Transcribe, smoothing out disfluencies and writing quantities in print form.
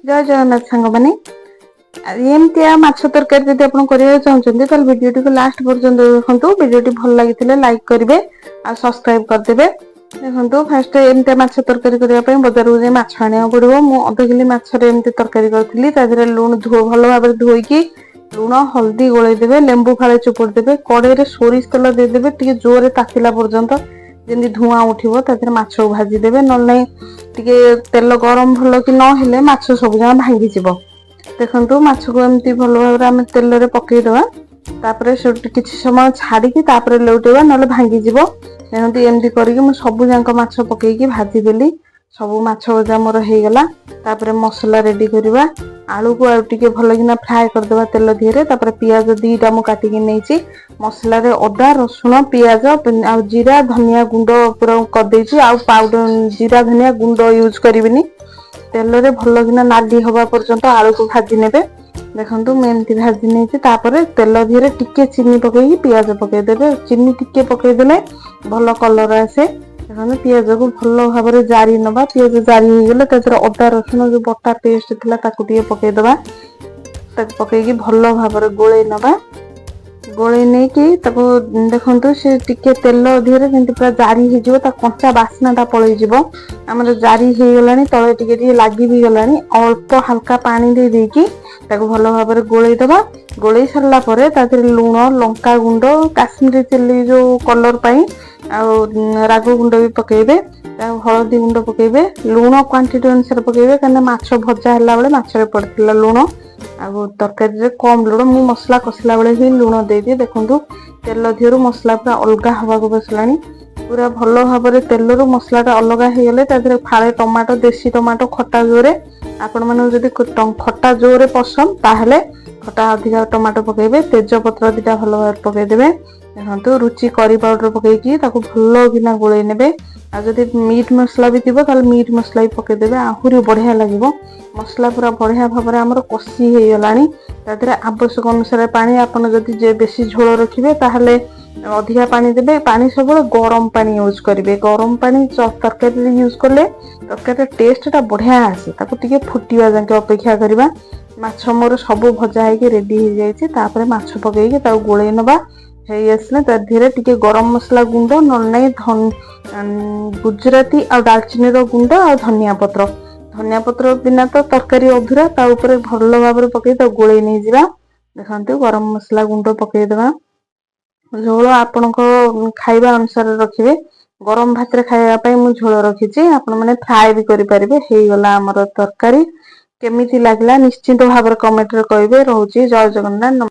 ଜୟ ଜଗନ୍ନାଥ ସାଙ୍ଗମାନେ। ଏମିତିଆ ମାଛ ତରକାରୀ ଯଦି ଆପଣ କରିବାକୁ ଚାହୁଁଛନ୍ତି, ତାହେଲେ ଭିଡ଼ିଓଟିକୁ ଲାଷ୍ଟ ପର୍ଯ୍ୟନ୍ତ ଦେଖନ୍ତୁ। ଭିଡ଼ିଓଟି ଭଲ ଲାଗିଥିଲେ ଲାଇକ୍ କରିବେ ଆଉ ସବସ୍କ୍ରାଇବ କରିଦେବେ। ଦେଖନ୍ତୁ, ଫାଷ୍ଟ ଏମିତିଆ ମାଛ ତରକାରୀ କରିବା ପାଇଁ ବଜାରକୁ ଯାଇ ମାଛ ଆଣିବାକୁ ପଡ଼ିବ। ମୁଁ 0.5 କିଲୋ ମାଛରେ ଏମିତି ତରକାରୀ କରିଥିଲି। ତା ଦେହରେ ଲୁଣ ଭଲ ଭାବରେ ଧୋଇକି ଲୁଣ ହଳଦୀ ଗୋଳେଇ ଦେବେ, ଲେମ୍ବୁ ଫାଳେ ଚୁପୁଡ଼ି ଦେବେ। କଡ଼େଇରେ ସୋରିଷ ତେଲ ଦେଇଦେବେ, ଟିକେ ଜୋରରେ ତାତିଲା ପର୍ଯ୍ୟନ୍ତ ଯେମିତି ଧୂଆଁ ଉଠିବ, ତା ଦେହରେ ମାଛକୁ ଭାଜିଦେବେ। ନହେଲେ ନାହିଁ, ଟିକେ ତେଲ ଗରମ ଭଲ କି ନହେଲେ ମାଛ ସବୁ ଯାକ ଭାଙ୍ଗିଯିବ। ଦେଖନ୍ତୁ, ମାଛକୁ ଏମିତି ଭଲ ଭାବରେ ଆମେ ତେଲରେ ପକେଇଦେବା। ତାପରେ ସେଠୁ କିଛି ସମୟ ଛାଡ଼ିକି ତାପରେ ଲେଉଟେଇବା, ନହେଲେ ଭାଙ୍ଗିଯିବ। ଦେଖନ୍ତୁ, ଏମିତି କରିକି ମୁଁ ସବୁ ଯାକ ମାଛ ପକେଇକି ଭାଜିଦେଲି। ସବୁ ମାଛ ଭଜା ମୋର ହେଇଗଲା। ତାପରେ ମସଲା ରେଡି କରିବା। ଆଳୁକୁ ଆଉ ଟିକେ ଭଲକିନା ଫ୍ରାଏ କରିଦେବା ତେଲ ଦିହରେ। ତାପରେ ପିଆଜ 2ଟା ମୁଁ କାଟିକି ନେଇଛି। ମସଲାରେ ଅଦା, ରସୁଣ, ପିଆଜ ଆଉ ଜିରା ଧନିଆ ଗୁଣ୍ଡ ପୁରା କରିଦେଇଛି। ଆଉ ପାଉଡର ଜିରା ଧନିଆ ଗୁଣ୍ଡ ୟୁଜ୍ କରିବିନି। ତେଲରେ ଭଲକିନା ନାଲି ହବା ପର୍ଯ୍ୟନ୍ତ ଆଳୁକୁ ଭାଜି ନେବେ। ଦେଖନ୍ତୁ, ମୁଁ ଏମିତି ଭାଜି ନେଇଛି। ତାପରେ ତେଲ ଦିହରେ ଟିକେ ଚିନି ପକେଇକି ପିଆଜ ପକେଇଦେବେ। ଚିନି ଟିକେ ପକେଇଦେଲେ ଭଲ କଲର ଆସେ। ଦେଖନ୍ତୁ, ପିଆଜକୁ ଭଲ ଭାବରେ ଜାରି ନେବା। ପିଆଜ ଜାରି ହେଇଗଲେ ତା ଦେହରେ ଅଦା ରସୁଣ ଯୋଉ ବଟା ପେଷ୍ଟ ଥିଲା, ତାକୁ ଟିକେ ପକେଇଦେବା। ତାକୁ ପକେଇକି ଭଲ ଭାବରେ ଗୋଳେଇ ନେବା। ଗୋଳେଇ ନେଇକି ତାକୁ ଦେଖନ୍ତୁ, ସେ ଟିକେ ତେଲ ଦିହରେ ଯେମିତି ପୁରା ଜାରି ହେଇଯିବ, ତା କଞ୍ଚା ବାସ୍ନାଟା ପଳେଇଯିବ। ଆମର ଜାରି ହେଇଗଲାଣି, ତଳେ ଟିକେ ଟିକେ ଲାଗି ବି ଗଲାଣି। ଅଳ୍ପ ହାଲକା ପାଣି ଦେଇ ଦେଇକି ତାକୁ ଭଲ ଭାବରେ ଗୋଳେଇ ଦବା। ଗୋଳେଇ ସାରିଲା ପରେ ତା ଦେହରେ ଲୁଣ, ଲଙ୍କା ଗୁଣ୍ଡ, କାଶ୍ମୀରୀ ଚିଲି ଯୋଉ କଲର ପାଇଁ ଆଉ ରାଗ ଗୁଣ୍ଡ ବି ପକେଇବେ ଆଉ ହଳଦୀ ଗୁଣ୍ଡ ପକେଇବେ। ଲୁଣ କ୍ୱାଣ୍ଟିଟି ଅନୁସାରେ ପକେଇବେ, କାହିଁକିନା ମାଛ ଭଜା ହେଲା ବେଳେ ମାଛରେ ପଡ଼ିଥିଲା ଲୁଣ ଆଉ ତରକାରୀରେ କମ ଲୁଣ। ମୁଁ ମସଲା କଷିଲା ବେଳେ ହିଁ ଲୁଣ ଦେଇଦିଏ। ଦେଖନ୍ତୁ, ତେଲ ଦିହରୁ ମସଲା ପୁରା ଅଲଗା ହବାକୁ ବସିଲାଣି। ପୁରା ଭଲ ଭାବରେ ତେଲରୁ ମସଲାଟା ଅଲଗା ହେଇଗଲେ ତା ଦେହରେ ଫାଳେ ଟମାଟୋ, ଦେଶୀ ଟମାଟୋ, ଖଟା ଜୋରେ। ଆପଣମାନଙ୍କୁ ଯଦି ଖଟା ଜୋରେ ପସନ୍ଦ, ତାହେଲେ ଖଟା ଅଧିକା ଟମାଟୋ ପକେଇବେ। ତେଜପତ୍ର 2ଟା ଭଲ ଭାବରେ ପକେଇଦେବେ। ଦେଖନ୍ତୁ, ରୁଚି କରି ପାଉଡର ପକେଇକି ତାକୁ ଭଲ କିନା ଗୋଳେଇ ନେବେ। ଆଉ ଯଦି ମିଟ୍ ମସଲା ବି ଥିବ, ତାହେଲେ ମିଟ୍ ମସଲା ବି ପକେଇଦେବେ, ଆହୁରି ବଢିଆ ଲାଗିବ। ମସଲା ପୁରା ବଢିଆ ଭାବରେ ଆମର କଷି ହେଇଗଲାଣି। ତା ଦେହରେ ଆବଶ୍ୟକ ଅନୁସାରେ ପାଣି, ଆପଣ ଯଦି ଯେ ବେଶୀ ଝୋଳ ରଖିବେ, ତାହେଲେ ଅଧିକା ପାଣି ଦେବେ। ପାଣି ସବୁବେଳେ ଗରମ ପାଣି ୟୁଜ୍ କରିବେ। ଗରମ ପାଣି ତରକାରୀରେ ୟୁଜ୍ କଲେ ତରକାରୀର ଟେଷ୍ଟଟା ବଢିଆ ଆସେ। ତାକୁ ଟିକେ ଫୁଟିବା ଯାକେ ଅପେକ୍ଷା କରିବା। ମାଛ ମୋର ସବୁ ଭଜା ହେଇକି ରେଡି ହେଇଯାଇଛି। ତାପରେ ମାଛ ପକେଇକି ତାକୁ ଗୋଳେଇ ନେବା। ହେଇ ଆସିଲେ ତା ଦେହରେ ଟିକେ ଗରମ ମସଲା ଗୁଣ୍ଡ, ନହେଲେ ନାହିଁ ଗୁଜୁରାତି ଆଉ ଡାଲଚିନିର ଗୁଣ୍ଡ ଆଉ ଧନିଆ ପତ୍ର। ଧନିଆ ପତ୍ର ବିନା ତ ତରକାରୀ ଅଧୁରା। ତା ଉପରେ ଭଲ ଭାବରେ ପକେଇ ତାକୁ ଗୋଳେଇ ନେଇଯିବା। ଦେଖନ୍ତୁ, ଗରମ ମସଲା ଗୁଣ୍ଡ ପକେଇଦେବା। ଝୋଳ ଆପଣଙ୍କ ଖାଇବା ଅନୁସାରେ ରଖିବେ। ଗରମ ଭାତରେ ଖାଇବା ପାଇଁ ମୁଁ ଝୋଳ ରଖିଛି, ଆପଣମାନେ ଫ୍ରାଏ ବି କରିପାରିବେ। ହେଇଗଲା ଆମର ତରକାରୀ। କେମିତି ଲାଗିଲା, ନିଶ୍ଚିନ୍ତ ଭାବରେ କମେଣ୍ଟରେ କହିବେ। ରହୁଛି, ଜୟ ଜଗନ୍ନାଥ।